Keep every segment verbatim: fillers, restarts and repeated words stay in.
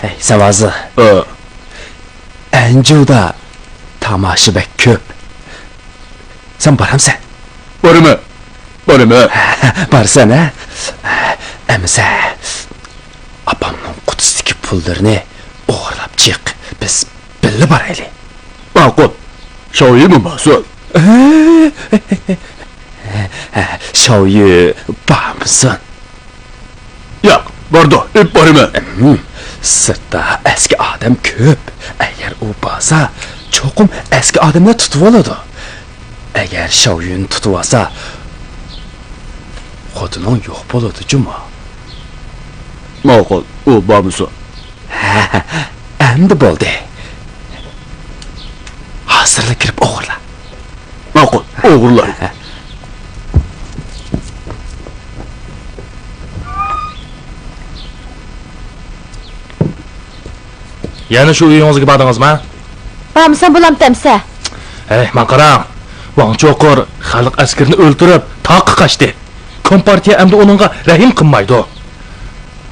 ھەي، ساۋازى. ئە. ئەنجۈدە تاماشا بەك كۆپ. سەن بارامسەن؟ بارىمەن. بارىمەن. بارسەن، ھە؟ ئەمىسە، ئاپامنىڭ قۇتىسىدىكى پۇللىرىنى ئوغرىلاپ چىق. بىز بىللە بارايلى. ماقۇل. شاۋيۈمۇ بارسۇن. شاۋيۈ بارمىسۇن؟ ياق، بارىدۇ، ئېلىپ بارىمەن. سىرتتا ئەسكى ئادەم كۆپ. ئەگەر ئۇ بارسا، چوقۇم ئەسكى ئادەملەر تۇتۇۋالىدۇ. ئەگەر شاۋيۈن تۇتۇۋالسا، خوتۇنۇڭ يوق بولىدۇ جۇمۇ. ماقۇل، ئۇ بارمىسۇن. ھە، ئەمدى بولدى. ھازىرلا كىرىپ ئوغرىلا. ماقۇل، ئوغرىلاي. يەنە شۇ ئۆيىڭىزگە باردىڭىزما؟ بارمىسام بولامتى ئەمسە؟ ھەي، ماڭا قاراڭ. ۋاڭ چوقۇر خەلق ئەسكىرىنى ئۆلتۈرۈپ، تاغقا قاچتى. كومپارتىيە ئەمدى ئۇنىڭغا رەھىم قىلمايدۇ.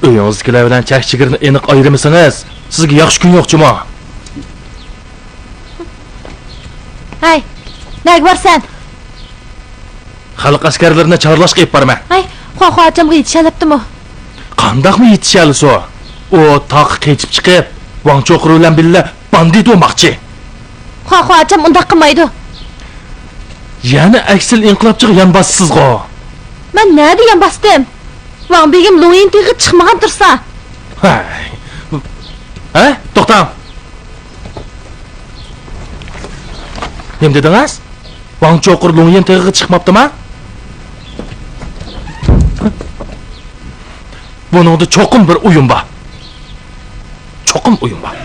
ئۆيىڭىزدىكىلەر بىلەن چەك-چېگرىنى ئېنىق ئايرىمىسىڭىز، سىزگە ياخشى كۈن يوق جۇمۇ. ھەي، نەگە بارسەن؟ خەلق ئەسكەرلىرىنى چارلاشقا ئېلىپ بارىمەن. ھەي، خۇاخۇا ئاچامغا يېتىشەلەپتىمۇ؟ قانداقمۇ يېتىشەلىسۇ؟ ئۇ تاغقا قېچىپ چىقىپ، ۋاڭ چوقۇر بىلەن بىللە باندىت بولماقچى. خۇاخۇا ئاچام ئۇنداق قىلمايدۇ. يەنە ئەكسىل ئىنقىلابچىغا يان باسىسىزغۇ؟ مەن نەدە يان باستىم؟ ۋاڭ بېگىم لۇڭيىن تېغىغا چىقمىغان تۇرسا. ھەي. ھە؟ توختاڭ. نېمە دېدىڭىز؟ ۋاڭ چوقۇر لۇڭيىن تېغىغا چىقماپتىما؟ بۇنىڭدا چوقۇم بىر ئويۇن بار. چوقۇم ئويۇن بار.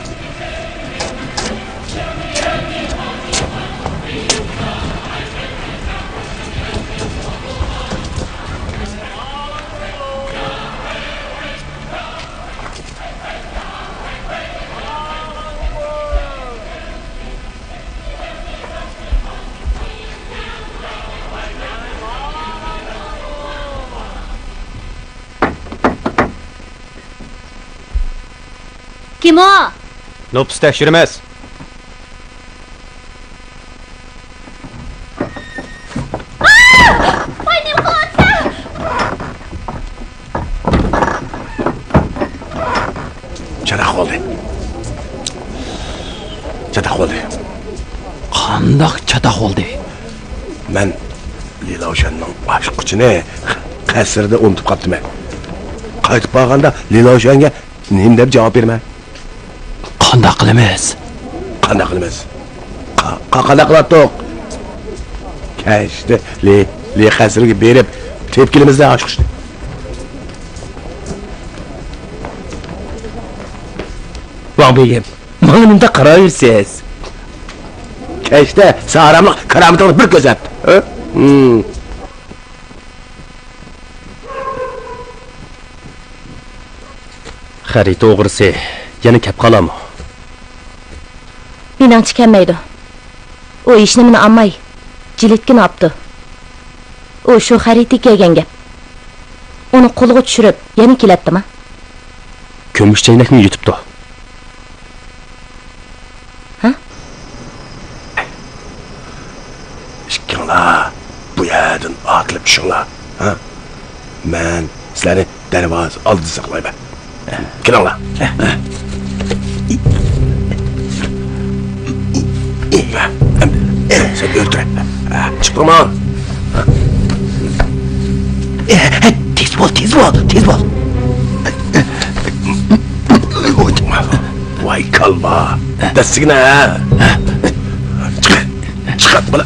كىم ئۇ؟ نوپۇس تەكشۈرىمىز. چاتاق بولدى. چاتاق بولدى. قانداق چاتاق بولدى؟ مەن لى لاۋشۈەننىڭ ئاچقۇچىنى قەسىردە ئۇنتۇپ قاپتىمەن. قايتىپ بارغاندا لى لاۋشۈەنگە نېمە دەپ جاۋاب بېرىمەن؟ قانداق قىلىمىز؟ قانداق قىلىمىز؟ قا-، قا-، قانداق قىلاتتۇق؟ كەچتە لى، لى قەسرىگە بېرىپ، تېپىپ كېلىمىز-دە ئاچقۇچنى. ۋاڭ بېگىم، ماڭا نېمىنداق قاراۋېرىسىز؟ كەچتە ساراڭلىق كارامىتىڭنى بىر كۆرسەت. ھە؟ ھىم. خەرىتە ئوغرىسى يەنە كەپ قالامۇ؟ مېنىڭچە كەلمەيدۇ. ئۇ ھېچنېمىنى ئالماي، جىلىتكىنى ئاپتۇ. ئۇ شۇ خەرىتىگە كەلگەن گەپ. ئۇنى قولغا چۈشۈرۈپ، يەنە كېلەتتىما؟ كۈمۈش چەينەكنى يۇتۇپتۇ. ھە؟ ئىككىڭلار بۇ يەردىن ئاتىلىپ چۈشۈڭلار. ھە؟ مەن سىلەرنى دەرۋازا ئالدىدا ساقلايمەن. كېلىڭلار. ئەمدى سەن ئۆلتۈرە. چىقتۇرما. تېز بول، تېز بول، تېز بول. ۋاي كالۋا، دەسسىگىنە. چىقارت بالا.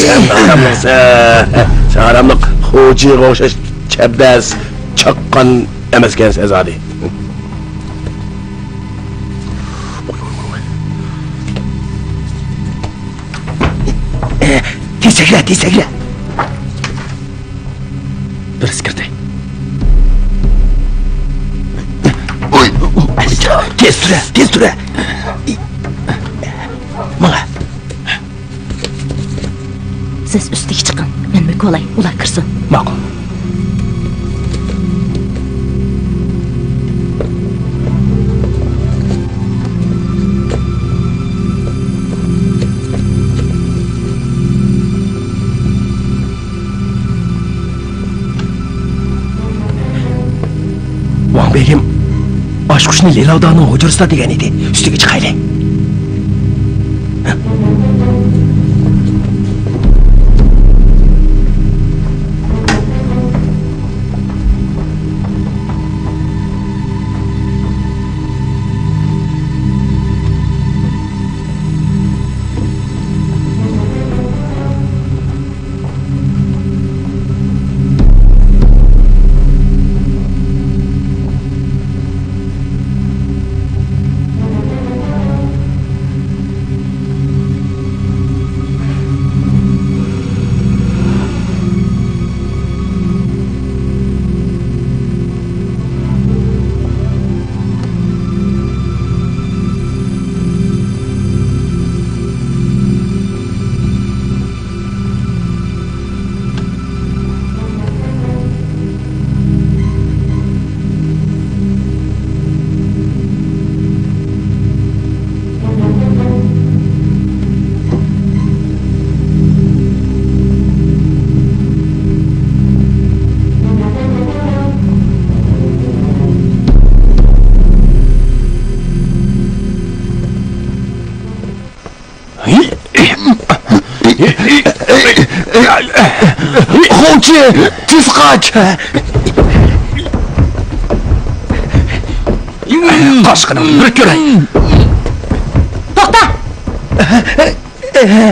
سەن ئاراملىقسەن. سەن ئاراملىق خوجىغا ئوخشاش چەبدەس، چاققان ئەمەسكەنسەن زادى. تېز سەكرە، تېز سەكرە. بىرسى كىردى. تېز تۇرە، تېز تۇرە. ماڭا. سىز ئۈستىگە چىقىڭ، مەن مۆكۈۋالاي، ئۇلار كىرسۇن. ماقۇل. بېگىم، ئاچقۇچنى لىلاۋدانىڭ ھۇجرىسىدا دېگەن ئىدى. ئۈستىگە چىقايلى. خوچى، تېز قاچ! قاچقىنىڭنى بىر كۆرەي! توختا!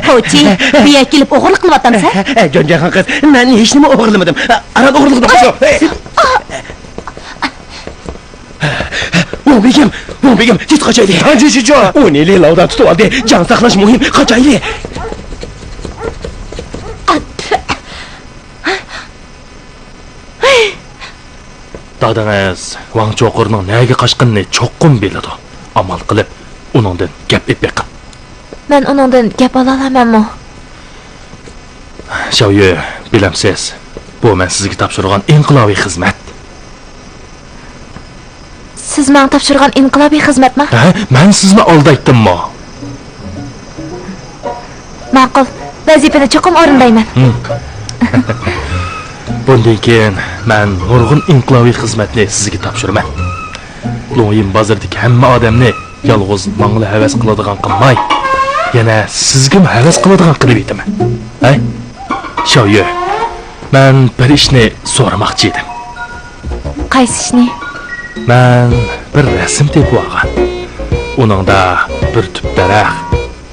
خوچى، بۇ يەرگە كېلىپ ئوغرىلىق قىلىۋاتامسەن؟ جۆنجەنخان قىز، مەن ھېچنېمە ئوغرىلىمىدىم. ئاران ئوغرىلىق قىلدىم. ۋاڭ بېگىم، ۋاڭ بېگىم، تېز قاچايلى. ئۇنى لىلاۋدان تۇتۇۋالدى. جان ساقلاش مۇھىم، قاچايلى. دادىڭىز ۋاڭ چوقۇرنىڭ نەگە قاچقىنىنى چوقۇم بىلىدۇ. ئامال قىلىپ، ئۇنىڭدىن گەپ ئېلىپ بېقىڭ. مەن ئۇنىڭدىن گەپ ئالالامەنمۇ؟ شاۋيۈ، بىلەمسىز، بۇ مەن سىزگە تاپشۇرغان ئىنقىلابىي خىزمەت. سىز ماڭا تاپشۇرغان ئىنقىلابىي خىزمەتمۇ؟ ھە، مەن سىزنى ئالدايتتىممۇ؟ ماقۇل، ۋەزىپىنى چوقۇم ئورۇندايمەن. ھىم. بۇندىن كېيىن مەن نۇرغۇن ئىنقىلابىي خىزمەتنى سىزگە تاپشۇرىمەن. لوڭيىن بازىرىدىكى ھەممە ئادەمنى يالغۇز ماڭىلا ھەۋەس قىلىدىغان قىلماي، يەنە سىزگىمۇ ھەۋەس قىلىدىغان قىلىۋېتىمەن. ھەي، شاۋيۈ، مەن بىر ئىشنى سورىماقچى ئىدىم. قايسى ئىشنى؟ مەن بىر رەسىم تېپىۋالغان. ئۇنىڭدا بىر تۈپ دەرەخ،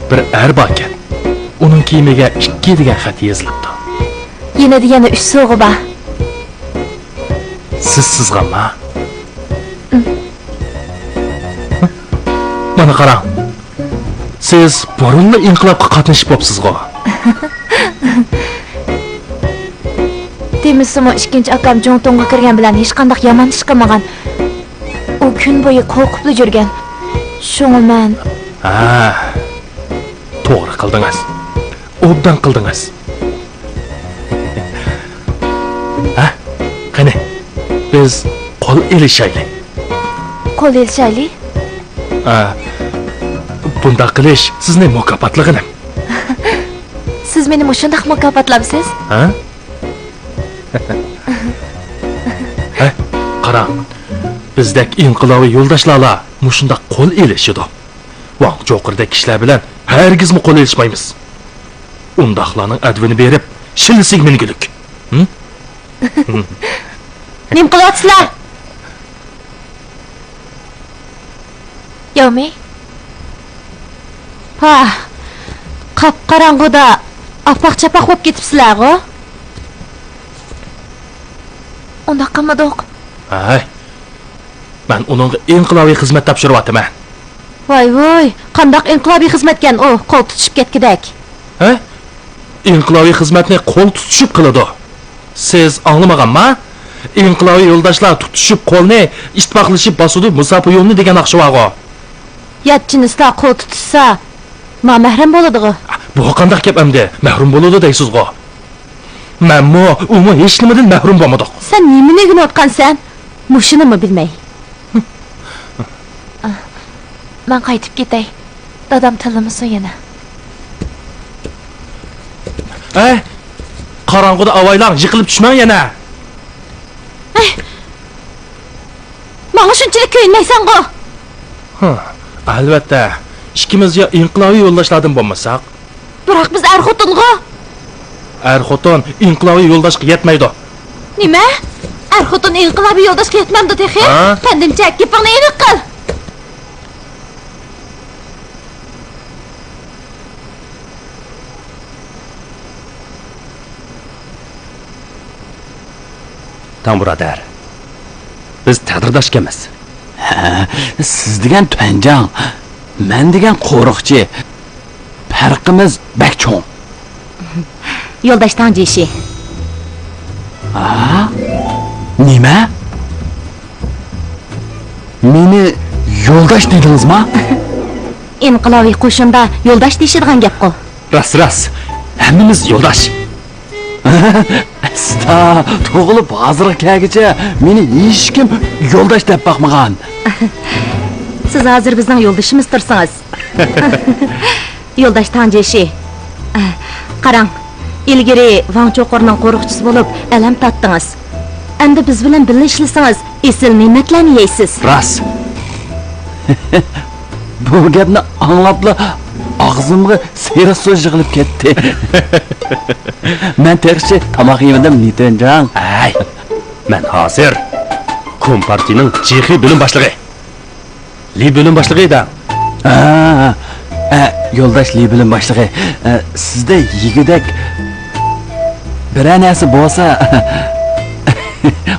بىر ئەر باركەن. ئۇنىڭ كىيىمىگە ئىككى دېگەن خەت يېزىلىپتۇ. يېنىدا يەنە ئۈچ سوغا بار. سىز سىزغانما؟ مانا قاراڭ، سىز بۇرۇنلا ئىنقىلابقا قاتنىشىپ بوپسىزغۇ. دېمىسىمۇ، ئىككىنچى ئاكام جۇڭتۇڭغا كىرگەن بىلەن ھېچقانداق يامان ئىش قىلمىغان. ئۇ كۈن بويى قورقۇپلا يۈرگەن. شۇڭا مەن. ھە، توغرا قىلدىڭىز. ئوبدان قىلدىڭىز. ھە، قېنى، بىز قول ئېلىشايلى. قول ئېلىشايلى؟ ھە، بۇنداق قىلىش سىزنى مۇكاپاتلىغىنىم. سىز مېنى مۇشۇنداق مۇكاپاتلامسىز؟ ھە؟ ھە، قاراڭ، بىزدەك ئىنقىلابىي يولداشلارلا مۇشۇنداق قول ئېلىشىدۇ. ۋاڭ چوقۇردەك كىشىلەر بىلەن ھەرگىزمۇ قول ئېلىشمايمىز. ئۇنداقلارنىڭ ئەدىۋىنى بېرىپ، شىللىسىگە مىنگۈلۈك. ھىم؟ نېمە قىلىۋاتىسىلەر؟ ياۋمى؟ پاھ، قاپقاراڭغۇدا ئاپاق-چاپاق بولۇپ كېتىپسىلەرغۇ؟ ئۇنداق قىلمىدۇق. ھەي، مەن ئۇنىڭغا ئىنقىلابىي خىزمەت تاپشۇرۇۋاتىمەن. ۋاي ۋۇي، قانداق ئىنقىلابىي خىزمەتكەن ئۇ، قول تۇتۇشۇپ كەتكۈدەك. ھە؟ ئىنقىلابىي خىزمەتنى قول تۇتۇشۇپ قىلىدۇ. سىز ئاڭلىمىغانما؟ ئىنقىلابىي يولداشلار تۇتۇشۇپ قولنى، ئىتتىپاقلىشىپ باسىدۇ مۇساپە يولىنى دېگەن ناخشا بارغۇ. يات جىنسلار قول تۇتۇشسا، نامەھرەم بولىدىغۇ. بۇ قانداق گەپ ئەمدى؟ مەھرۇم بولىدۇ دەيسىزغۇ. مەنمۇ، ئۇمۇ ھېچنېمىدىن مەھرۇم بولمىدۇق. سەن نېمىنى ئۆگىنىۋاتقانسەن؟ مۇشۇنىمۇ بىلمەي. مەن قايتىپ كېتەي. دادام تىللىمىسۇن يەنە. ھەي! قاراڭغۇدا ئاۋايلاڭ، يىقىلىپ چۈشمەڭ يەنە! ھەي! ماڭا بىلمەيسەنغۇ؟ ھە، ئەلۋەتتە. ئىككىمىز يا ئىنقىلابىي يولداشلاردىن بولمىساق. بىراق بىز ئەر-خوتۇنغۇ. ئەر-خوتۇن ئىنقىلابىي يولداشقا يەتمەيدۇ. نېمە؟ ئەر-خوتۇن ئىنقىلابىي يولداشقا يەتمەمدۇ تېخى؟ ھە؟ ئەپەندىمچە، گېپىڭنى ئېنىق قىل. تاڭ بۇرادەر، بىز تەقدىرداش ئىكەنمىز. ھە، سىز دېگەن تۈەنجاڭ، مەن دېگەن قورۇقچى. پەرقىمىز بەك چوڭ. يولداش تاڭ جيېشى. ھە؟ نېمە؟ مېنى يولداش دېدىڭىزما؟ ئىنقىلابىي قوشۇندا يولداش دېيىشىدىغان گەپقۇ. راست، راست. ھەممىمىز يولداش. ئەستا، تۇغۇلۇپ ھازىرغا كەلگۈچە مېنى ھېچكىم يولداش دەپ باقمىغان. سىز ھازىر بىزنىڭ يولدىشىمىز تۇرسىڭىز. يولداش تاڭ جيېشى. قاراڭ، ئىلگىرى ۋاڭ چوقۇرنىڭ قورۇقچىسى بولۇپ ئەلەم تارتتىڭىز. ئەمدى بىز بىلەن بىللە ئىشلىسىڭىز، ئېسىل نېمەتلەرنى يەيسىز. راست. بۇ گەپنى ئاڭلاپلا ئاغزىمغا سېرىق سۇ يىغىلىپ كەتتى. مەن تېخىچە تاماق يېمىدىم، لى تۈەنجاڭ. ھەي، مەن ھازىر كومپارتىيىنىڭ جېخې بۆلۈم باشلىقى. لى بۆلۈم باشلىقى دەڭ. ھە، ھە، يولداش لى بۆلۈم باشلىقى، ئە، سىزدە يېگۈدەك بىرەر نەرسە بولسا،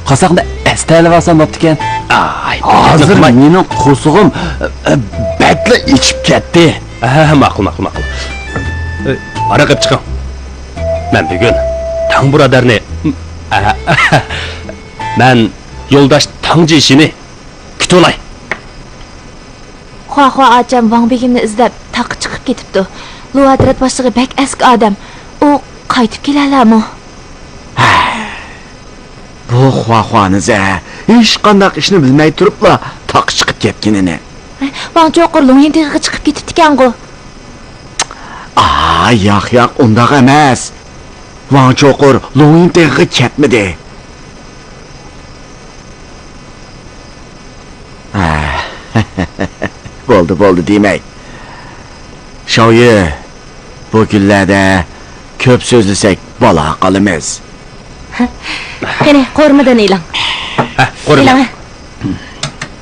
قورساقنى ئەستەلىۋالسام بوپتىكەن. ئاي، ھازىر مېنىڭ قورسىقىم، ئە، بەكلا ئېچىپ كەتتى. ھە، ھە، ماقۇل، ماقۇل، ماقۇل. ئە، ھاراق ئېلىپ چىقىڭ. مەن بۈگۈن تاڭ بۇرادەرنى، ئە، مەن يولداش تاڭ جيېشىنى كۈتۈۋالاي. خۇاخۇا ئاچام ۋاڭ بېگىمنى ئىزدەپ تاغقا چىقىپ كېتىپتۇ. لۇ ھەزرەت باشلىقى بەك ئەسكى ئادەم. ئۇ قايتىپ كېلەرلەرمۇ؟ بۇ خۇاخۇانىزە ھېچقانداق ئىشنى بىلمەي تۇرۇپلا تاغقا چىقىپ كەتكىنىنى. ۋاڭ چوقۇر لوڭيىن تېغىغا چىقىپ كېتىپتىكەنغۇ. ئا، ياق، ياق، ئۇنداق ئەمەس. ۋاڭ چوقۇر لوڭيىن تېغىغا كەتمىدى. ھە. بولدى، بولدى دېمەي. شاۋيۈ، بۇ كۈنلەردە كۆپ سۆزلىسەك بالا قالىمىز. قېنى، قورۇمىدىن ئېلىڭ. ھە، قورۇمىدىن. ئېلىڭ.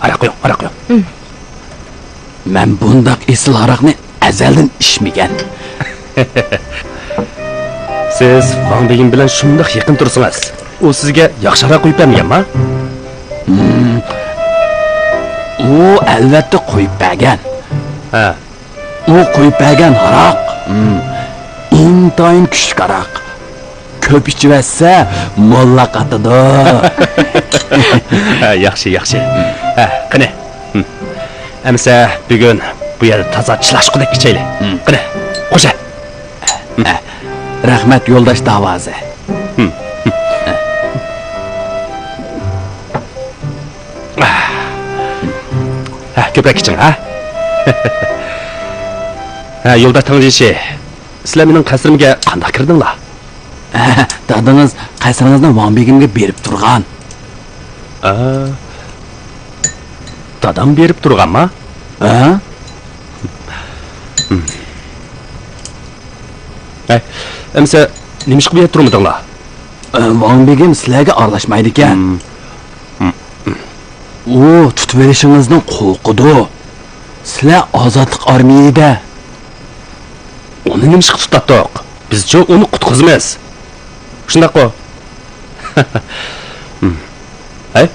ھاراق قۇيۇڭ، ھاراق قۇيۇڭ. مەن بۇنداق ئېسىل ھاراقنى ئەزەلدىن ئىچمىگەن. سىز ۋاڭ بېگىم بىلەن شۇنداق يېقىن تۇرسىڭىز، ئۇ سىزگە ياخشى ھاراق قۇيۇپ بەرمىگەنما؟ ئۇ ئەلۋەتتە قۇيۇپ بەرگەن. ھە. ئۇ قۇيۇپ بەرگەن ھاراق، ئىنتايىن كۈچلۈك ھاراق. كۆپ ئىچىۋەتسە، موللا قاتىدۇ. ھە، ياخشى، ياخشى. ھە، قېنى. ئەمىسە بۈگۈن بۇ يەردە تازا چىلاشقۇدەك ئىچەيلى. قېنى، قوشە. ھە، رەھمەت، يولداش داۋازى. ھە، كۆپرەك ئىچىڭ، ھە؟ ھە، يولداش تاڭجيېشى، سىلەر مېنىڭ قەسرىمگە قانداق كىردىڭلار؟ دادىڭىز قەسرىڭىزنى ۋاڭ بېگىمگە بېرىپ تۇرغان. ئا، دادام بېرىپ تۇرغانما؟ ھە؟ ھەي، ئەمىسە نېمىشقا بۇ يەردە تۇرمىدىڭلار؟ ۋاڭ بېگىم سىلەرگە ئارىلاشمايدىكەن. ئۇ تۇتۇۋېلىشىڭىزدىن قورقىدۇ. سىلەر ئازادلىق ئارمىيىدە. ئۇنى نېمىشقا تۇتاتتۇق؟ بىزچۇ ئۇنى قۇتقۇزىمىز. شۇنداققۇ؟ ھەي،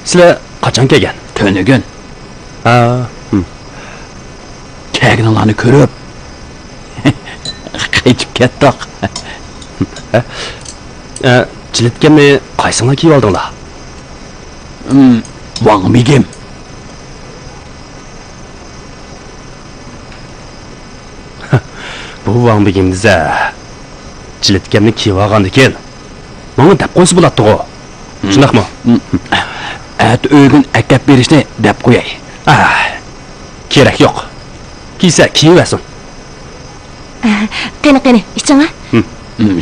سىلەر قاچان كەلگەن؟ تۈنۈگۈن. ھا. كەلگىنىڭلارنى كۆرۈپ، قېچىپ كەتتۇق. ھە؟ ئە، جىلىتكەمنى قايسىڭلار كىيىۋالدىڭلار؟ ۋاڭ بېگىم. بۇ ۋاڭ بېگىم دېسە، جىلىتكەمنى كىيىۋالغاندىكىن، ماڭا دەپ قويسا بولاتتىغۇ. شۇنداقمۇ؟ ئەتە ئۆيگىن ئەكەپ بېرىشنى دەپ قوياي. ئا، كېرەك يوق. كىيسە كىيىۋەرسۇن. قېنى، قېنى، ئىچىڭە.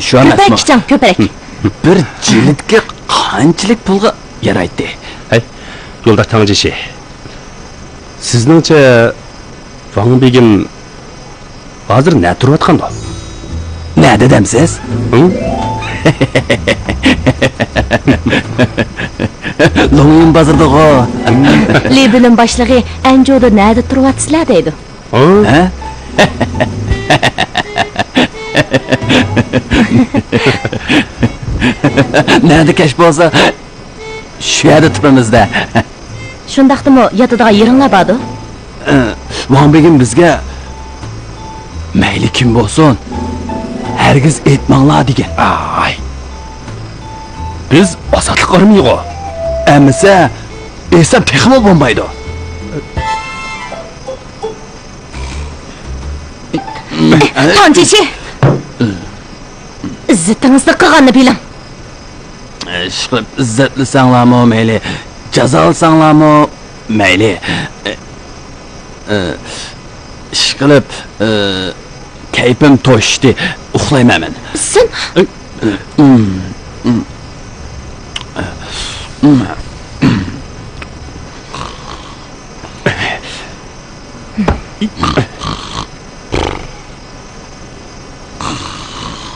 شۇ ئەمەسمۇ؟ كۆپرەك ئىچىڭ، كۆپرەك. بىر جىلىتكە قانچىلىك پۇلغا يارايتتى؟ ھەي، يولداش تاڭجىشى. سىزنىڭچە، ۋاڭ بېگىم ھازىر نەدە تۇرۇۋاتقاندۇ؟ نەدە دەمسىز؟ ھىڭ؟ لوڭيىن بازىرىدىغۇ. لى بۆلۈم باشلىقى ئەنجۇدا نەدە تۇرۇۋاتىسىلەر دەيدۇ. ھە؟ ھە؟ نەدە كەچ بولسا، شۇ يەردە تۇرىمىز-دە. شۇنداقتىمۇ ياتىدىغان يېرىڭلار باردۇ؟ ئە، ۋاڭ بېگىم بىزگە، مەيلى كىم بولسۇن، ھەرگىز ئېيتماڭلار دېگەن. ئاي. بىز ئازادلىق ئارمىيىغۇ. ئەمىسە، ئېيتسام تېخىمۇ بولمايدۇ. تاڭ جىشى! ئىززىتىڭىزنى قىلغاننى بىلىڭ. ئىشقىلىپ ئىززەتلىسەڭلارمۇ مەيلى، جازالىساڭلارمۇ مەيلى. ئىشقىلىپ، كەيپىم توشتى، ئۇخلايمەن مەن. سەن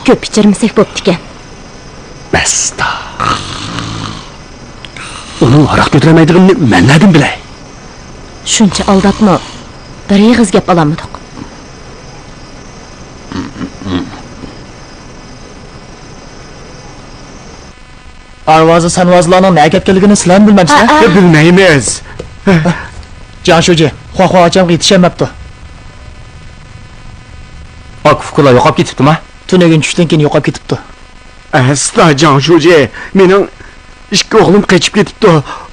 كۆپ ئىچۈرمىسەك بوپتىكەن. ئەستا. ئۇنىڭ ھاراق كۆتۈرەلمەيدىغىنىنى مەن نەدىن بىلەي؟ شۇنچە ئالداپمۇ، بىر ئېغىز گەپ ئالالمىدۇق. ئارۋازا سانۋازىلارنىڭ نەگە كەتكەنلىكىنى سىلەرمۇ بىلمەمسىلەر؟ ئا، ئا. يا، بىلمەيمىز. جياڭ شۇجى، خۇاخۇا ئاچامغا يېتىشەلمەپتۇ. ئاكا-ئۇكىلار يوقاپ كېتىپتىما؟ تۈنۈگۈن چۈشتىن كېيىن يوقاپ كېتىپتۇ. ئەسلا، جياڭ شۇجى، مېنىڭ ئىككى ئوغلۇم قېچىپ كېتىپتۇ.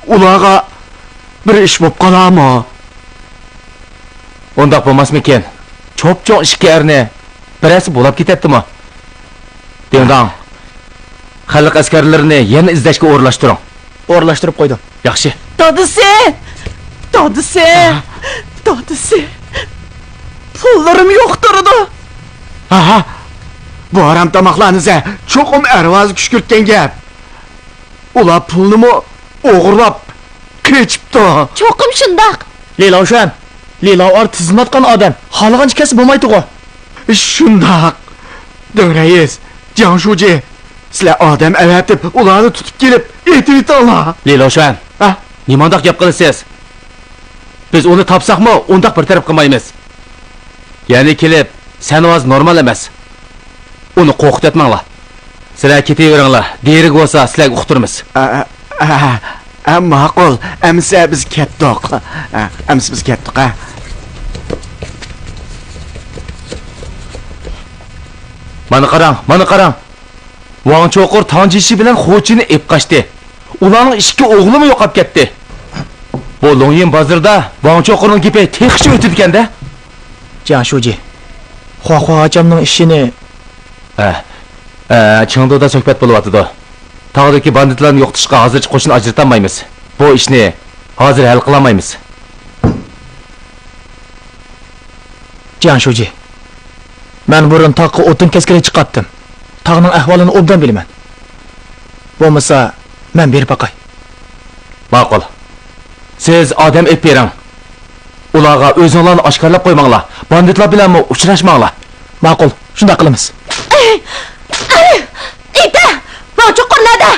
ئۇلارغا بىر ئىش بوپ قالارمۇ؟ ئۇنداق بولماسمىكىن؟ چوپچوڭ ئىككى ئەرنى بىرەرسى بولاپ كېتەتتىمۇ؟ دىڭداڭ، خەلق ئەسكەرلىرىنى يەنە ئىزدەشكە ئورۇنلاشتۇرۇڭ. ئورۇنلاشتۇرۇپ قويدۇم. ياخشى. دادىسى! دادىسى! دادىسى! پۇللىرىم يوق تۇرىدۇ. ھاھا! بۇ ھارام تاماقلارنى سە چوقۇم ئەرۋازى كۈشكۈرتكەن گەپ. ئۇلار پۇلنىمۇ ئوغرىلاپ قېچىپتۇ. چوقۇم شۇنداق. لى لاۋشۈەن، لى لاۋئار تىزىملاتقان ئادەم، خالىغانچە كەتسە بولمايتتىغۇ. شۇنداق. دىڭ رەئىس، جياڭ شۇجى، سىلەر ئادەم ئەۋەتىپ، ئۇلارنى تۇتۇپ كېلىپ ئېتىۋېتىڭلار. لى لاۋشۈەن، ھە؟ نېمانداق گەپ قىلىسىز؟ بىز ئۇنى تاپساقمۇ ئۇنداق بىر تەرەپ قىلمايمىز. يەنە كېلىپ، سەنۋاز نورمال ئەمەس. ئۇنى قورقۇتۇۋەتمەڭلار. سىلەر كېتىۋېرىڭلار، دېرىكى بولسا سىلەرگە ئۇقتۇرىمىز. ئە، ئە، ئە، ئە، ماقۇل، ئەمىسە بىز كەتتۇق. ئە، ئەمىسە بىز كەتتۇق، ھە. مانا قاراڭ، مانا قاراڭ. ۋاڭ چوقۇر تاڭ جىشى بىلەن خو چىنى ئېلىپ قاچتى. ئۇلارنىڭ ئىككى ئوغلىمۇ يوقاپ كەتتى. بۇ لوڭيىن بازىرىدا ۋاڭ چوقۇرنىڭ گېپى تېخىچە ئۆتىدىكەن-دە. جياڭ شۇجى، خۇاخۇا ئاچامنىڭ ئىشىنى. ھە، ھە، چېڭدۇدا سۆھبەت بولۇۋاتىدۇ. تاغدىكى باندىتلارنى يوقىتىشقا ھازىرچە قوشۇن ئاجرىتالمايمىز. بۇ ئىشنى ھازىر ھەل قىلالمايمىز. جياڭ شۇجى، مەن بۇرۇن تاغقا ئوتۇن كەسكىلى چىقاتتىم. تاغنىڭ ئەھۋالىنى ئوبدان بىلىمەن. بولمىسا، مەن بېرىپ باقاي. ماقۇل. سىز ئادەم ئېلىپ بېرىڭ. ئۇلارغا ئۆزۈڭلارنى ئاشكارىلاپ قويماڭلار. باندىتلار بىلەنمۇ ئۇچراشماڭلار. ماقۇل، شۇنداق قىلىمىز. ئېيتە! ۋاڭ چوقۇر نەدە؟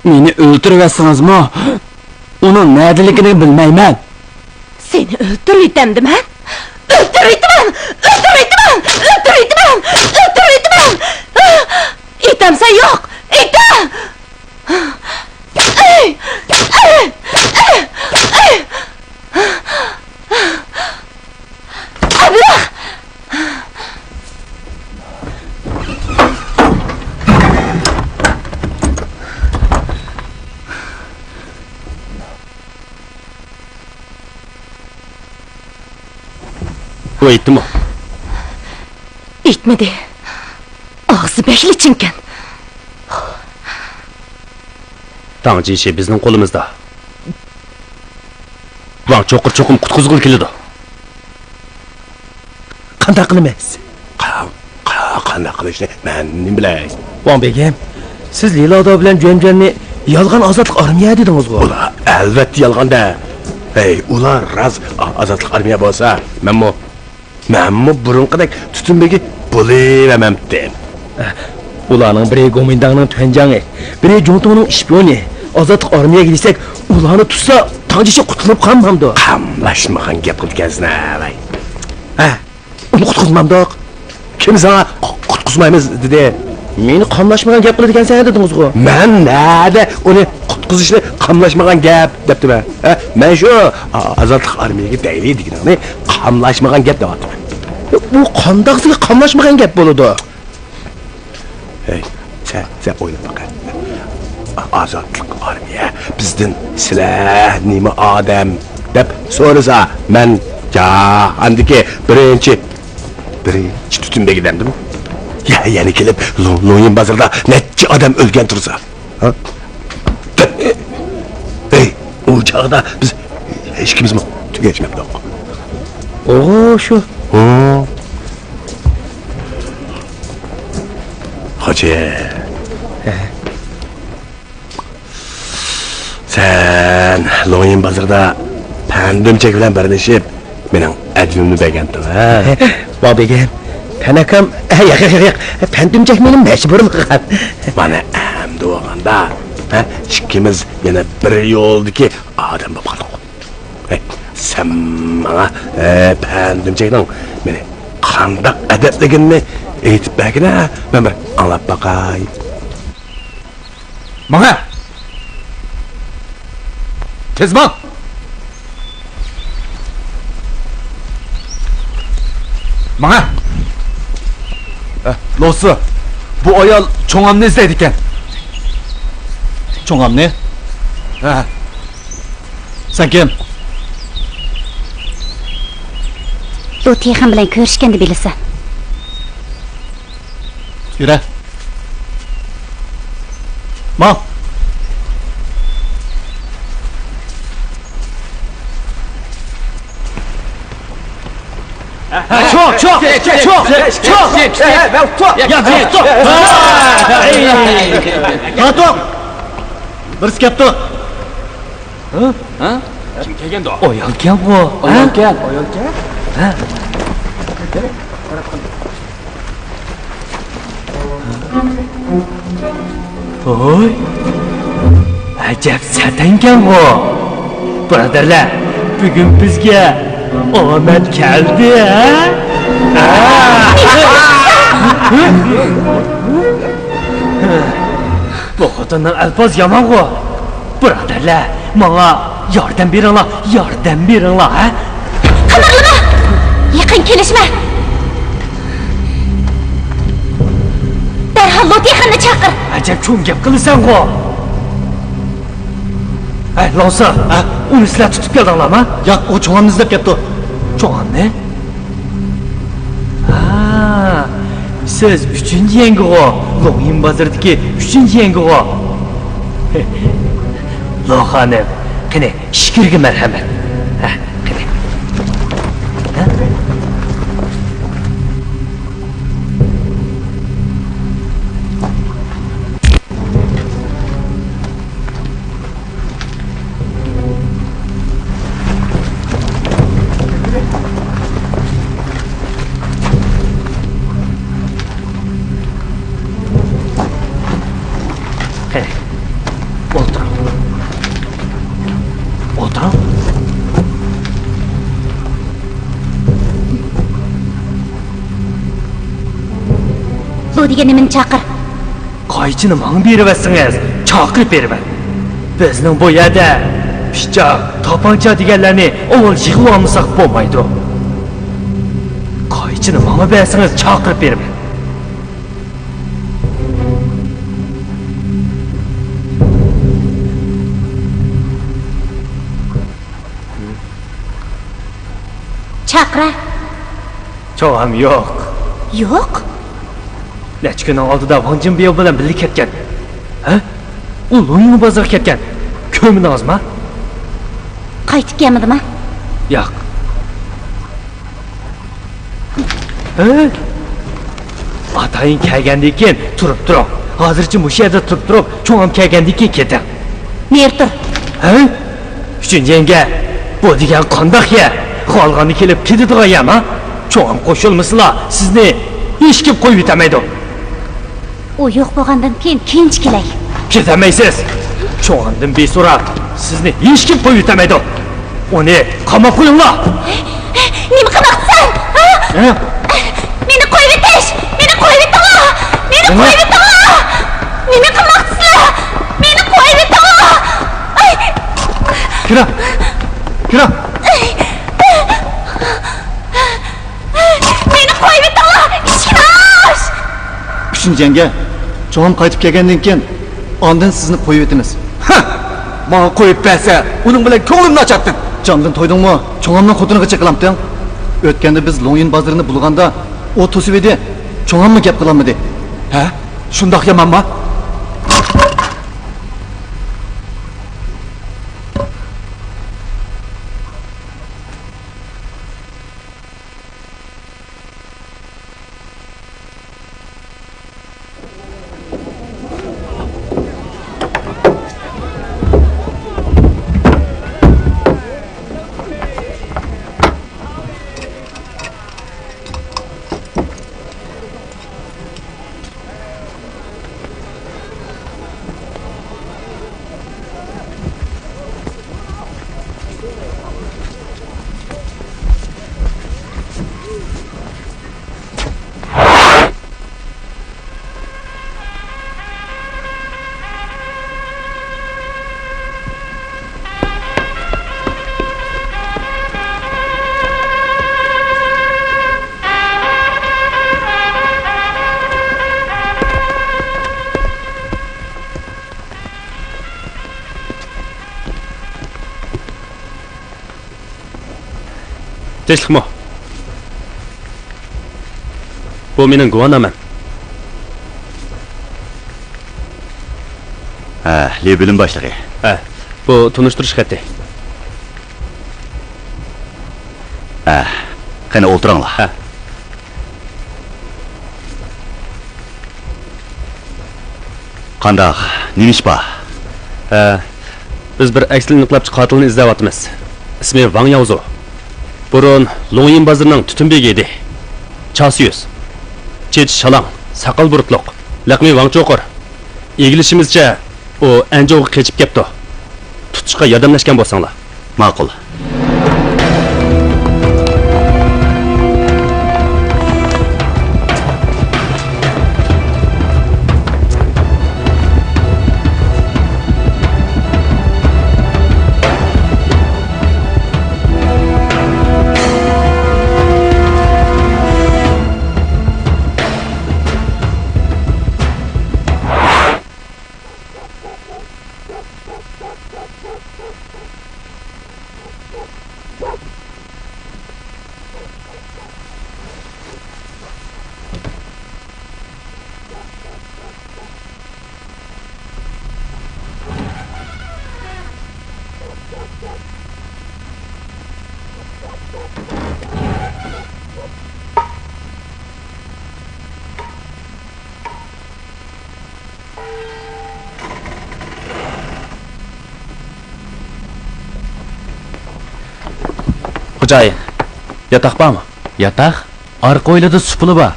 مېنى ئۆلتۈرۈۋەتسىڭىزمۇ، ئۇنىڭ نەدىلىكىنى بىلمەيمەن. سېنى ئۆلتۈرۈۋېتەمدىمەن؟ ئۆلتۈرۈۋېتىمەن! ئۆلتۈرۈۋېتىمەن! ئۆلتۈرۈۋېتىمەن! ئۆلتۈرۈۋېتىمەن! ئېيتەمسەن يوق! ئېيتە! ئەبلەخ! ئۇ ئېيتتىمۇ؟ ئېيتمىدى. ئاغزى بەكلا چىڭكەن. تاڭ جىشى بىزنىڭ قولىمىزدا. ۋاڭ چوقۇر چوقۇم قۇتقۇزغىلى كېلىدۇ. قانداق قىلىمىز؟ قا-، قا-، قانداق قىلىشنى مەن نېمە بىلەي؟ ۋاڭ بېگىم، سىز لىلادا بىلەن جۈەنجۈەننى يالغان ئازادلىق ئارمىيە دېدىڭىزغۇ؟ ئۇلار ئەلۋەتتە يالغان-دە. ھەي، ئۇلار راست ئا-، ئازادلىق ئارمىيە بولسا، مەنمۇ، مەنمۇ بۇرۇنقىدەك تۈتۈن بېگى بولۇۋەرمەمتىم. ئۇلارنىڭ بىرى گومىنداڭنىڭ تۈەنجاڭى، بىرى جۇڭتۇڭنىڭ ئىشپىيونى. ئازادلىق ئارمىيەگە دېسەك، ئۇلارنى تۇتسا، تاڭجىشى قۇتۇلۇپ قالمامدۇ؟ قاملاشمىغان گەپ قىلىدىكەنسەن ھە، ۋاي. ھە، ئۇنى قۇتقۇزمامدۇق؟ كىم ساڭا قۇ-، قۇتقۇزمايمىز دېدى؟ مېنى قاملاشمىغان گەپ قىلىدىكەنسەن دېدىڭىزغۇ؟ مەن نەدە ئۇنى قۇتقۇزۇشنى قاملاشمىغان گەپ دەپتىمەن؟ ھە، مەن شۇ ئا-، ئازادلىق ئارمىيەگە دەيلى دېگىنىڭنى قاملاشمىغان گەپ دەۋاتىمەن. بۇ قانداقسىلا قاملاشمىغان گەپ بولىدۇ؟ ھەي، سەن، سەن ئويلاپ باقە. ئازادلىق ئارمىيە بىزدىن سىلەر نېمە ئادەم دەپ سورىسا، مەن جاھاندىكى بىرىنچى، بىرىنچى تۈتۈن بېگى دەمدىم. يا، يەنە كېلىپ لو-، لويىن بازىرىدا نەچچە ئادەم ئۆلگەن تۇرسا. ھە؟ ئەي، ئۇ چاغدا بىز ھېچكىمىزمۇ تۈگەشمەپتۇق. ئوغۇ، شۇ. ھە. خوجا. ھە. سەن لوڭيىن بازىرىدا پەندۈمچەك بىلەن بىرلىشىپ، مېنىڭ ئەجىلىمنى بەرگەنتىڭ، ھە؟ ۋاي بېگىم، پەن ئاكام، ياق، ياق، ياق، ياق، پەندۈمچەك مېنىڭ مەجبۇرىم قىلغان. مانا ئەمدى بولغاندا، ھە، ئىككىمىز يەنە بىر يولدىكى ئادەم بولۇپ قالدۇق. ھەي، سەن ماڭا، ئە، پەندۈمچەكنىڭ مېنى قانداق ئەدەپلىگىنىنى ئېيتىپ بەرگىنە، مەن بىر ئاڭلاپ باقاي. ماڭە! تېز ماڭ! ماڭە! ئە، لوسى، بۇ ئايال چوڭامنى ئىزدەيدىكەن. چوڭامنى؟ ھە. سەن كىم؟ لۇ تىخەن بىلەن كۆرۈشكەندە بىلىسەن. يۈرە. ماڭ. چوق، چوق، چوق، چوق. يا، يا، چوق. ھە، توق. بىرسى كەپتۇ. ھە؟ ھە؟ كىم كەلگەندۇ؟ ئايالكەنغۇ. ئايالكەن. ئايالكەن؟ ھە؟ ھوي، ئەجەب سەتەنكەنغۇ. بۇرادەرلەر، بۈگۈن بىزگە ئامەت كەلدى، ھە؟ ھە؟ بۇ خوتۇننىڭ ئەلپازى يامانغۇ. بۇرادەرلەر، ماڭا ياردەم بېرىڭلار، ياردەم بېرىڭلار، ھە؟ قىمىرلىما! يېقىن كېلىشمە! دەرھال لۇتىخەننى چاقىر! ئەجەب چوڭ گەپ قىلىسەنغۇ! ھەي، لوڭسا، ھە؟ ئۇنى سىلەر تۇتۇپ كەلدىڭلارمۇ؟ ياق، ئۇ چوڭامنى ئىزدەپ كەپتۇ. چوڭامنى؟ ھا، سىز ئۈچىنچى يەڭگىغۇ، لوڭيىن بازىرىدىكى ئۈچىنچى يەڭگىغۇ. لو خانىم، قېنى، ئىچكىرىگە مەرھەمەت. ھە، قېنى. ھە؟ قېنى، ئولتۇرۇڭ. ئولتۇرۇڭ. بۇ دېگەن نېمىنى چاقىر؟ قايچىنى ماڭا بېرىۋەتسىڭىز، چاقىرىپ بېرىمەن. بىزنىڭ بۇ يەردە پىچاق، تاپانچا دېگەنلەرنى ئاۋۋال يىغىۋالمىساق بولمايدۇ. قايچىنى ماڭا بەرسىڭىز، چاقىرىپ بېرىمەن. چاقىرە. چوڭام يوق. يوق؟ نەچچە كۈننىڭ ئالدىدا ۋاڭ جىنبياۋ بىلەن بىللە كەتكەن. ھە؟ ئۇ لۇڭيىڭ بازىرىغا كەتكەن. كۆرمىدىڭىزما؟ قايتىپ كەلمىدىما؟ ياق. ھە؟ ئاتايىن كەلگەندىن كېيىن تۇرۇپ تۇرۇڭ. ھازىرچە مۇشۇ يەردە تۇرۇپ تۇرۇپ، چوڭام كەلگەندىن كېيىن كېتىڭ. نېرى تۇر. ھە؟ ئۈچىنچى يەڭگە. بۇ دېگەن قانداق يەر؟ خالىغاندا كېلىپ كېتىدىغان يەرما؟ چوڭام قوشۇلمىسىلا، سىزنى ھېچكىم قويۇۋېتەلمەيدۇ. ئۇ يوق بولغاندىن كېيىن كېيىنچە كېلەي. كېتەلمەيسىز. چوڭامدىن بىر سورا، سىزنى ھېچكىم قويۇۋېتەلمەيدۇ. ئۇنى قاماپ قويۇڭلار. نېمە قىلماقچىسەن؟ ھە؟ ھە؟ مېنى قويۇۋېتىش! مېنى قويۇۋېتىڭلار! مېنى قويۇۋېتىڭلار! نېمە قىلماقچىسىلەر؟ مېنى قويۇۋېتىڭلار! ئاي! كىرە! كىرە! مېنى قويۇۋېتىڭلار! ئىشىكنى ئاچ! ئۈچىنچى جەڭگە، چوڭام قايتىپ كەلگەندىن كېيىن، ئاندىن سىزنى قويۇۋېتىمىز. ھە! ماڭا قويۇپ بەرسە، ئۇنىڭ بىلەن كۆڭلۈمنى ئاچاتتىم. جاندىن تويدۇڭمۇ؟ چوڭامنىڭ خوتۇنىغا چېقىلامتىڭ؟ ئۆتكەندە بىز لوڭيىن بازىرىنى بۇلىغاندا، ئۇ توسۇۋىدى. چوڭاممۇ گەپ قىلالمىدى. ھە؟ شۇنداق يامانما؟ تىنچلىقمۇ؟ بۇ مېنىڭ گۇۋاھنامەم. ھە، لى بۆلۈم باشلىقى. ھە، بۇ تونۇشتۇرۇش خېتى. ھە، قېنى ئولتۇرۇڭلار. ھە. قانداق؟ نېمە ئىش بار؟ ھە، بىز بىر ئەكسىل ئىنقىلابچى قاتىلنى ئىزدەۋاتىمىز. ئىسمى ۋاڭ ياۋزۇ. بۇرۇن لوڭيىن بازىرىنىڭ تۈتۈن بېگى ئىدى. چاسا يۈز. چېچى شالاڭ، ساقال بۇرۇتلۇق. لەقىمى ۋاڭ چوقۇر. ئىگىلىشىمىزچە، ئۇ ئەنجۇغا قېچىپ كەپتۇ. تۇتۇشقا ياردەملەشكەن بولساڭلار. ماقۇل. خوجايىن، ياتاق بارمۇ؟ ياتاق؟ ئارقا ھويلىدا سۇپىلا بار.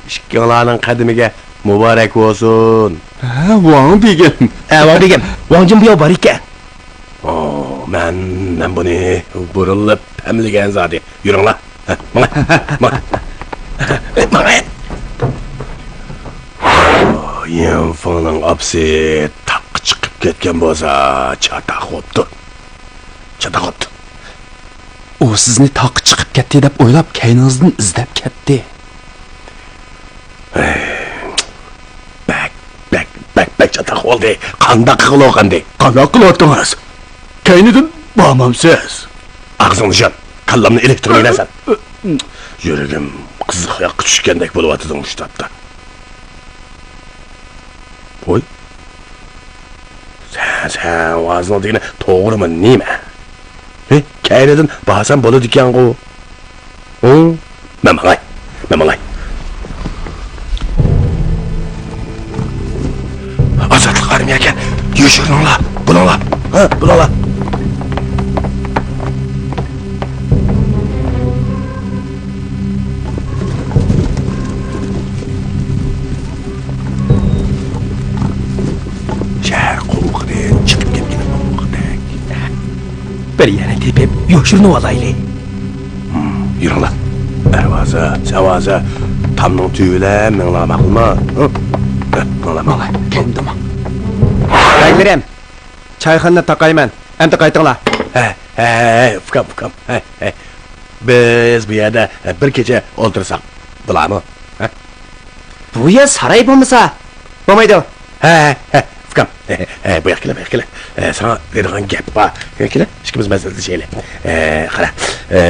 ئىككىڭلارنىڭ قەدىمىگە مۇبارەك بولسۇن. ھە، ۋاڭ بېگىم. ھە، ۋاڭ بېگىم. ۋاڭ جىن بىياۋ بار ئىكەن. ئو، مەن، مەن بۇنى بۇرۇنلا پەملىگەن زادى. يۈرۈڭلار. ھە، ماڭا، ماڭا. ماڭا. يىنفېڭنىڭ ئاپىسى تاغقا چىقىپ كەتكەن بولسا، چاتاق بوپتۇ. چاتاق بوپتۇ. ئۇ سىزنى تاغقا چىقىپ كەتتى دەپ ئويلاپ، كەينىڭىزدىن ئىزدەپ كەتتى. بەك، بەك، بەك، بەك چاتاق بولدى. قانداق قىلغىلى ئەمدى؟ قانداق قىلىۋاتىڭىز؟ كەينىدىن بارمامسىز؟ ئاغزىڭنى يۇم. كاللامنى ئېلىشتۇرمايلا سەن. يۈرىكىم قىزىق ياققا چۈشكەندەك بولۇۋاتىدۇ مۇشۇ تاپتا. ۋوي. سەن، سەن ئاغزىڭ دېگىنى توغرىمۇ نېمە؟ ھې، كەينىدىن بارسام بولىدىكەنغۇ. ھۇ، مەن ماڭاي، مەن ماڭاي. ئازادلىق ئارمىيەكەن، يوشۇرۇلۇڭلار، بولۇڭلار. ھە، بۇلالا. شەھەر قوۋۇقىدىن چىقىپ كەتكىلى بولمىغۇدەك. بىر يەرنى تېپىپ يوشۇرۇنۇۋالايلى. ھىم، يۈرۈڭلار. ئەرۋازا، سەۋازا، تامنىڭ تۈۋىلە مېڭىڭلار ماقۇلمۇ؟ ھە؟ ھە، ماڭلا، ماڭلا. كەلدىم. بايلىرىم، چايخانىنى تاقايمەن. ئەمدى قايتىڭلار. ھە، ھە، ھە، ئۇكام، ئۇكام. ھە، ھە. بىز بۇ يەردە بىر كېچە ئولتۇرساق بولامۇ؟ ھە؟ بۇ يەر ساراي بولمىسا، بولمايدۇ. ھە، ھە، ھە، ئۇكام. ھە، ھە، بۇ ياققا كېلە، بۇ ياققا كېلە. ھە، ساڭا دەيدىغان گەپ بار. كېلە، كېلە، ئىككىمىز مەسلىھەتلىشەيلى. ھە، قارا. ھە،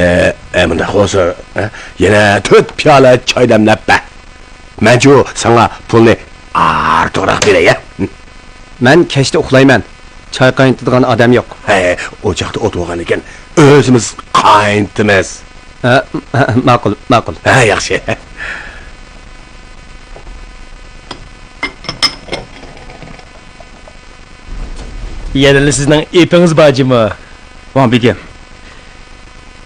ھە، مۇنداق بولسا، ھە، يەنە تۆت پىيالە چاي دەملەپ بەر. مەنچۇ ساڭا پۇلنى ئارتۇقراق بېرەي، ھە؟ مەن كەچتە ئۇخلايمەن. چاي قاينىتىدىغان ئادەم يوق. ھە، ئوچاقتا ئوت بولغاندىكىن ئۆزىمىز قاينىتىمىز. ھە، ماقۇل، ماقۇل. ھە، ياخشى. يەنىلا سىزنىڭ ئېپىڭىز بار جۇمۇ. ۋاڭ بېگىم،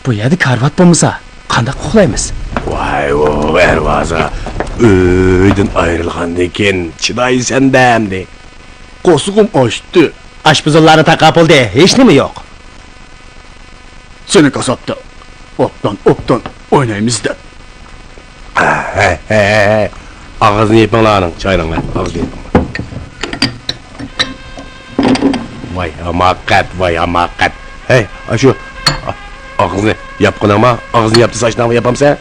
بۇ يەردە كارىۋات بولمىسا، قانداق ئۇخلايمىز؟ ۋاي ۋو، ئەرۋازا، ئۆيدىن ئايرىلغاندىن كېيىن چىدايسەن-دە ئەمدى. قورسىقىم ئاچتى. ئاشپۇزۇللارنى تاقاپ بولدى، ھېچنېمە يوق. سېنى كاساتتا ئوبدان، ئوبدان ئوينايمىز دەپ. ھەي، ھەي، ھەي، ھەي. ئاغزىنى يېپىڭلار ئانىڭ، چاينىڭلار، ئاغزىنى يېپىڭلار. ۋاي ھاماقەت، ۋاي ھاماقەت. ھەي، ئاشۇ ئا-، ئاغزىنى ياپقىنىڭما، ئاغزىنى ياپتى ساچناڭمۇ ياپامسەن؟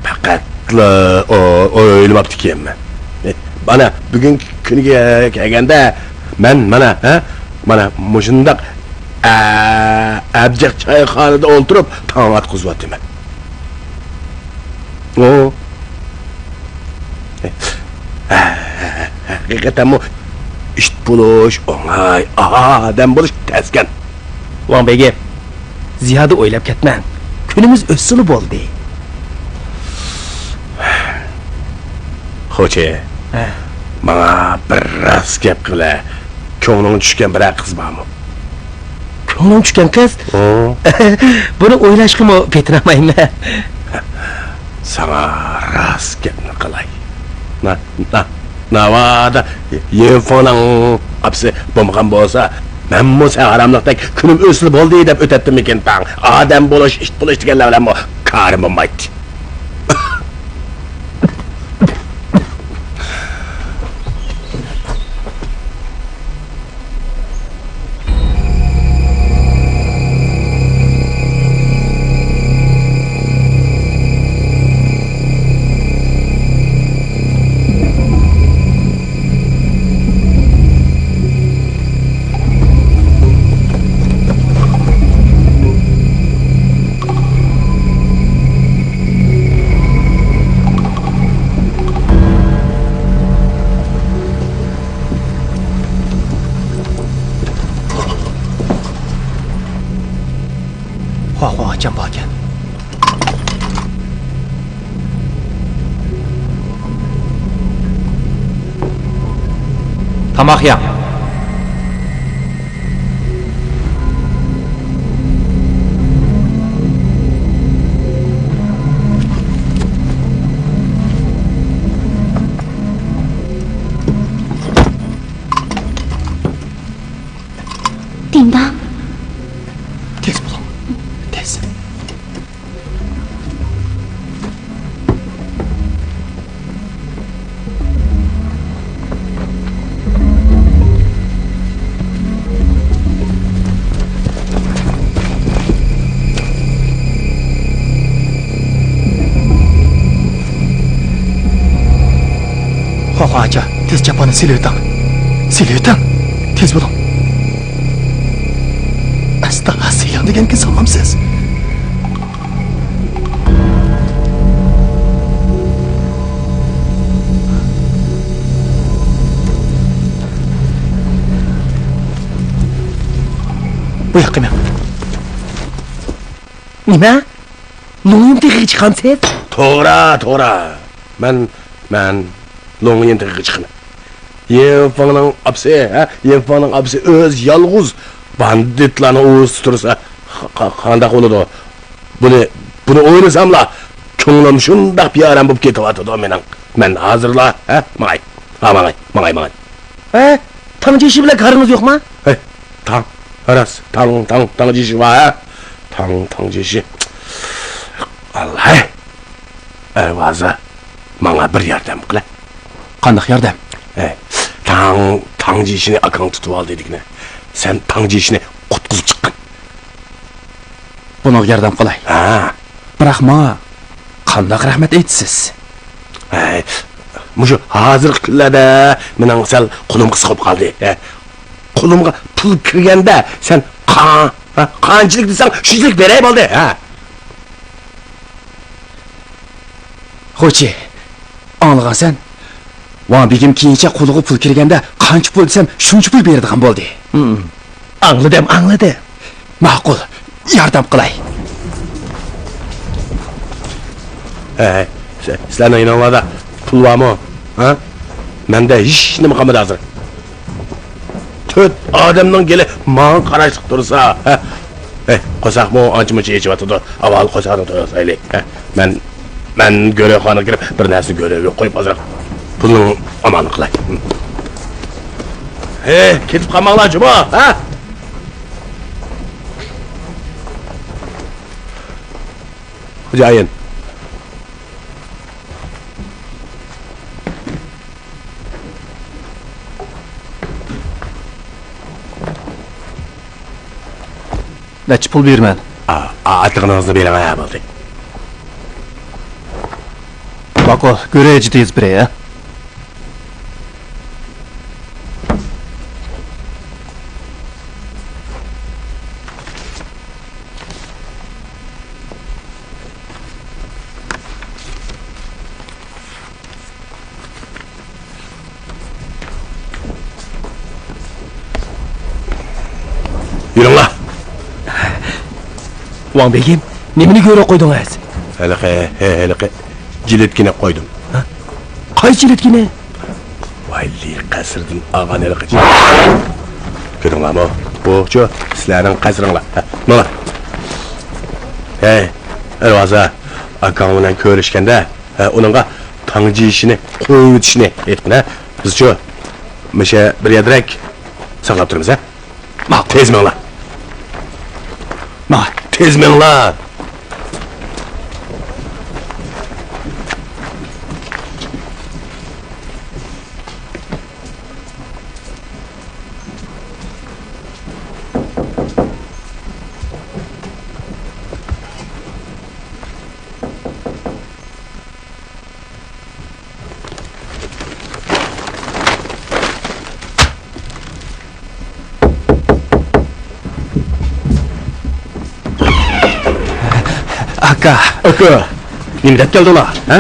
پەقەتلا ئو-، ئويلىماپتىكەنمەن. مانا، بۈگۈنكى كۈنگە كەلگەندە، مەن مانا، ھە؟ مانا مۇشۇنداق ئە-، ئەبجەق چايخانىدا ئولتۇرۇپ تاڭ ئاتقۇزۇۋاتىمەن. ئۇ. ھەقىقەتەنمۇ ئىت بولۇش ئوڭاي، ئادەم بولۇش تەسكەن. ۋاڭ بېگىم، زىيادە ئويلاپ كەتمەڭ. كۈنىمىز ئۆتسىلا بولدى. خوجا، ھە. ماڭا بىر راست گەپ قىلە. كۆڭلۈڭ چۈشكەن بىرەر قىز بارمۇ؟ كۆڭلۈڭ چۈشكەن قىز؟ ھە. بۇنى ئويلاشقىمۇ پېتىنالمايمەن. ساڭا راست گەپنى قىلاي. نا-، نا-، ناۋادا يىنفېڭنىڭ ئاپىسى بولمىغان بولسا، مەنمۇ سەن ھاراملىقتەك كۈنۈم ئۆتسىلا بولدى دەپ ئۆتەتتىممىكىن تاڭ. ئادەم بولۇش، ئىت بولۇش دېگەنلەر بىلەنمۇ كارىم بولمايتتى. خۇاخۇا ئاچام باركەن. تاماق يەڭ. دىڭداڭ. تېز بولۇڭ. تېز. خۇاخۇا ئاچا، تېز چاپاننى سېلىۋېتىڭ. سېلىۋېتىڭ. تېز بولۇڭ. ئەستا سىلەڭ دېگەنكى ساڭلامسىز؟ بۇ ياققا مېڭ. نېمە؟ لوڭيىن تېغىغا چىقامسىز؟ توغرا، توغرا. مەن، مەن لوڭيىن تېغىغا چىقىمەن. يىنفېڭنىڭ ئاپىسى، ھە؟ يىنفېڭنىڭ ئاپىسى ئۆزى يالغۇز باندىتلارنىڭ ئۇۋىسىدا تۇرسا، قا-، قا-، قانداق بولىدۇ؟ بۇنى، بۇنى ئويلىساملا، كۆڭلۈم شۇنداق بىئارام بولۇپ كېتىۋاتىدۇ مېنىڭ. مەن ھازىرلا، ھە؟ ماڭاي. ھا، ماڭاي، ماڭاي، ماڭاي. ھە؟ تاڭ جيېشى بىلەن كارىڭىز يوقما؟ ھەي، تاڭ، راست، تاڭ، تاڭ، تاڭ جيېشى بار، ھە؟ تاڭ، تاڭ جيېشى. ئاللاي. ئەرۋازا، ماڭا بىر ياردەم قىلە. قانداق ياردەم؟ ھەي، تاڭ، تاڭ جيېشىنى ئاكاڭ تۇتۇۋالدى دېگىنە. سەن تاڭ جيېشىنى قۇتقۇزۇپ چىققىن. بۇنىڭغا ياردەم قىلاي. ھە. بىراق ماڭا قانداق رەھمەت ئېيتىسىز؟ ھەي، مۇشۇ ھازىرقى كۈنلەردە مېنىڭ سەل قولۇم قىسقا بولۇپ قالدى. ھە. قولۇمغا پۇل كىرگەندە سەن قا-، ھە، قانچىلىك دېسەڭ، شۇنچىلىك بېرەي بولدى. ھە. خوچى، ئاڭلىغانسەن؟ ۋاڭ بېگىم كېيىنچە قولىغا پۇل كىرگەندە قانچە پۇل دېسەم، شۇنچە پۇل بېرىدىغان بولدى. ھىم. ئاڭلىدىم، ئاڭلىدىم. ماقۇل، ياردەم قىلاي. ھەي، سە-، سىلەرنىڭ يېنىڭلاردا پۇل بارمۇ؟ ھە؟ مەندە ھېچ نېمە قالمىدى ھازىر. تۆت ئادەمنىڭ گېلى ماڭا قاراشلىق تۇرسا، ھە؟ ھەي، قورساقمۇ ئانچە-مۇنچە ئېچىۋاتىدۇ. ئاۋۋال قورساقنى تويۇنسايلى، ھە؟ مەن، مەن گۆرۈخانىغا كىرىپ، بىر نەرسىنى گۆرۈگە قويۇپ، ئازراق پۇلنىڭ ئامالىنى قىلاي. ھەي، كېتىپ قالماڭلار جۇمۇ، ھە؟ خوجايىن. نەچچە پۇل بېرىمەن؟ ئا، ئا، ئاتىغىنىڭىزنى بېرىڭ، ھە، بولدى. ماقۇل، گۆرۈگە يېزىپ بېرەي، ھە؟ يۈرۈڭلار! ۋاڭ بېگىم، نېمىنى گۆرۈگە قويدۇڭىز؟ ھېلىقى، ھېلىقى جىلىتكىنى قويدۇم. ھە؟ قايسى جىلىتكىنى؟ ۋاي، لى قەسرىدىن ئالغان ھېلىقى جىلىتكىنى. كۆردۈڭلارمۇ؟ بۇچۇ سىلەرنىڭ قەسرىڭلار. ھە، ماڭا. ھەي، ئەرۋازا، ئاكاڭ بىلەن كۆرۈشكەندە، ھە، ئۇنىڭغا تاڭ جيېشىنى قويۇۋېتىشنى ئېيتقىن، ھە. بىزچۇ مۇشۇ بىر يەردىرەك ساقلاپ تۇرىمىز، ھە. ماقۇل. تېز مېڭىڭلار. ماڭا. تېز مېڭىڭلار. ئاكا. ئاكا، نېمە دەپ كەلدىڭلار، ھە؟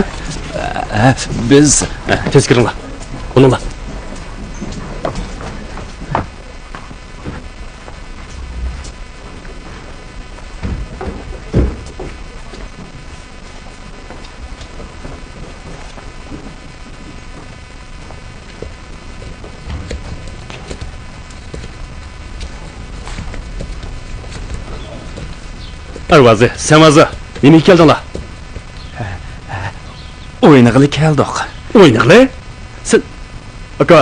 ھە، بىز. ھە، تېز كىرىڭلار. ئۇنىڭلار. ئەرۋازى، سەمازى، نېمىگە كەلدىڭلار؟ ئوينىغىلى كەلدۇق. ئوينىغىلى؟ سەن، ئاكا،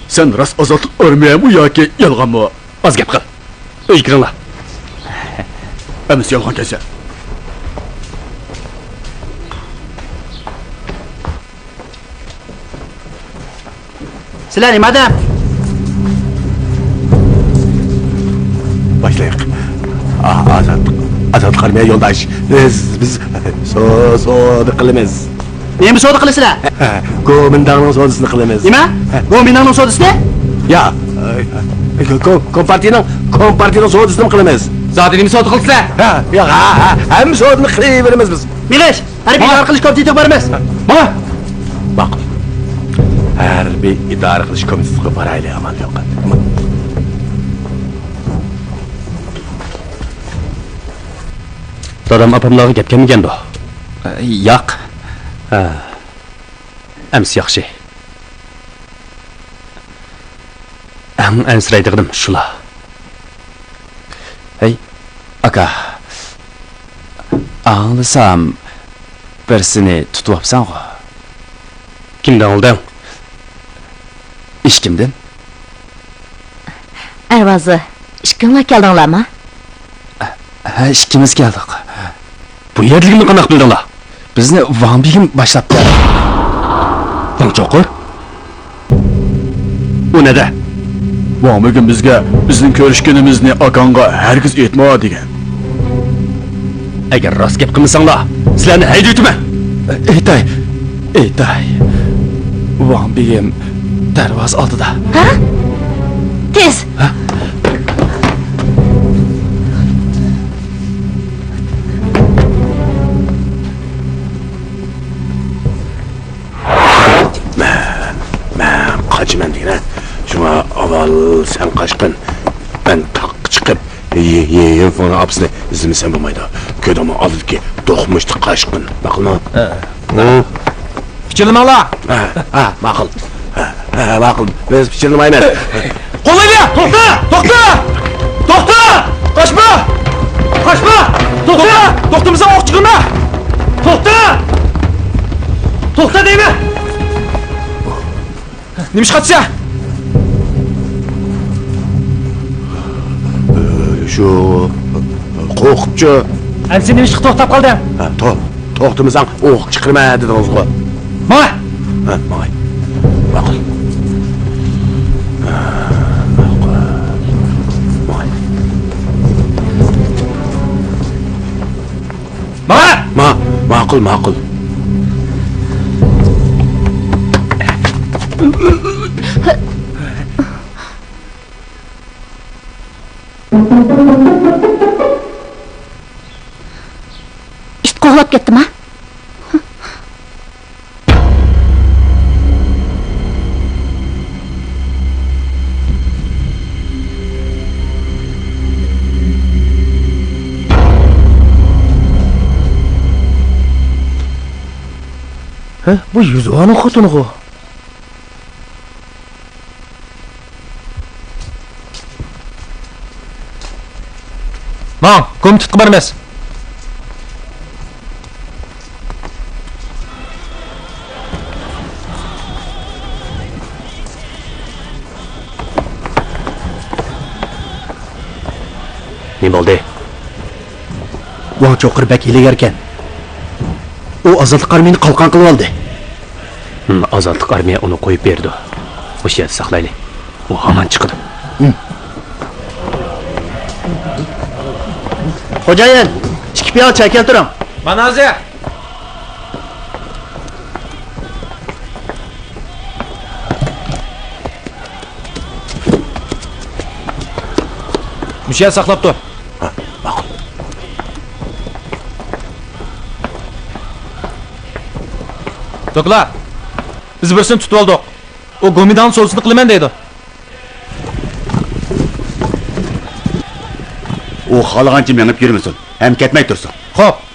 سەن راست ئازادلىق ئارمىيەمۇ ياكى يالغانمۇ؟ ئاز گەپ قىل. ئۆيگە كىرىڭلار. ھەممىسى يالغان كەلسە. سىلەر نېمە ئادەم؟ باشلىق. ئا-، ئازادلىق، ئازادلىق ئارمىيە يولداش. بىز، بىز سو-، سودا قىلىمىز. نېمە سودا قىلىسىلەر؟ گومىنداڭنىڭ سودىسىنى قىلىمىز. نېمە؟ گومىنداڭنىڭ سودىسىنى؟ يا، كو-، كومپارتىيىنىڭ، كومپارتىيىنىڭ سودىسىنىمۇ قىلىمىز. زادى نېمە سودا قىلىسىلەر؟ ھە، يا، ھە، ھە، ھەممە سودىنى قىلىۋېرىمىز بىز. مېڭىش، ھەربىي ئىدارە قىلىش كومىتېتىغا بارىمىز. ماڭا! ماقۇل. ھەربىي ئىدارە قىلىش كومىتېتىغا بارايلى، ئامال يوق. دادام ئاپاملارغا گەپ كەلمىگەندۇ؟ ياق. ھە. ئەمسە ياخشى. ئەڭ ئەنسىرەيدىغىنىم شۇلا. ھەي، ئاكا. ئاڭلىسام، بىرسىنى تۇتۇۋاپسەنغۇ؟ كىمدىن ئاڭلىدىڭ؟ ھېچكىمدىن. ئەرۋازى، ئىككىڭلار كەلدىڭلارمۇ؟ ھە، ئىككىمىز كەلدۇق. بۇ يەردىلىكىمنى قانداق بىلدىڭلار؟ بىزنى ۋاڭ بېگىم باشلاپ كەلدى. ۋاڭ چوقۇر؟ ئۇ نەدە؟ ۋاڭ بېگىم بىزگە بىزنىڭ كۆرۈشكىنىمىزنى ئاكاڭغا ھەرگىز ئېيتما دېگەن. ئەگەر راست گەپ قىلمىساڭلار، سىلەرنى ھەيدىۋېتىمەن. ئېيتاي، ئېيتاي. ۋاڭ بېگىم دەرۋازا ئالدىدا. ھە؟ تېز! ھە؟ مەن، مەن قاچىمەن دېگىنە. شۇڭا ئاۋۋال سەن قاچقىن. مەن تاغقا چىقىپ، يې-، يې-، يېنفېڭنىڭ ئاپىسىنى ئىزدىمىسەم بولمايدۇ. كۆردۈڭمۇ، ئالدىدىكى دوقمۇشتا قاچقىن. ماقۇلمۇ؟ ھە. ھە. پىچىرلىماڭلار! ھە، ھە، ماقۇل. ھە، ھە، ماقۇل. بىز پىچىرلىمايمىز. قوللايلى! توختا! توختا! توختا! قاچما! قاچما! توختا! توختىمىساڭ ئوق چىقىرىمەن! توختا! توختا دەيمەن! نېمە ئىش قاچىسەن؟ شۇ، قورقۇپچۇ. ئەمسە نېمە ئىشقا توختاپ قالدىڭ؟ ھە، تو-، توختىمىساڭ ئوق چىقىرىمەن دېدىڭىزغۇ. ماڭا! ھە، ماڭاي. ماقۇل. ھە، ماقۇل. ماڭاي. ماڭا! ما-، ماقۇل، ماقۇل. ئىت قوغلاپ كەتتىما؟ ھە، بۇ يۈزۈۋانىڭ خوتۇنىغۇ؟ ماڭ، كومىتېتقا بارىمىز. نېمە بولدى؟ ۋاڭ چوقۇر بەك ھىيلىگەركەن. ئۇ ئازادلىق ئارمىيىنى قالقان قىلىۋالدى. ھىم، ئازادلىق ئارمىيە ئۇنى قويۇپ بېرىدۇ. مۇشۇ يەردە ساقلايلى. ئۇ ھامان چىقىدۇ. ھىم. خوجايىن، ئىككى پىيالە چاي كەلتۈرۈڭ. مانا ھازىر. مۇشۇ يەردە ساقلاپ تۇر. ھە، ماقۇل. دوكلات. بىز بىرسىنى تۇتۇۋالدۇق. ئۇ گومىنداڭنىڭ سودىسىنى قىلىمەن دەيدۇ. ئۇ خالىغانچە مېڭىپ يۈرمىسۇن ھەم كەتمەي تۇرسۇن. خوپ.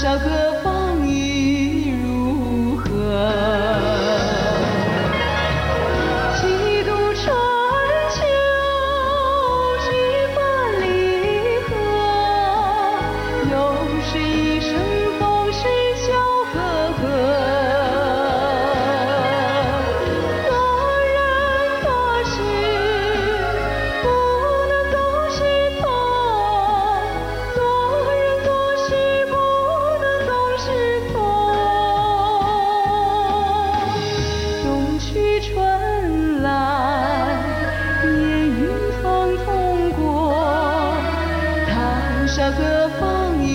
这个方意如何？几度春秋，几番离合，又是一声风声笑呵呵。做人做事，不能东西错。 做人做事不能总是错。冬去春来，年与风同过，谈这个方意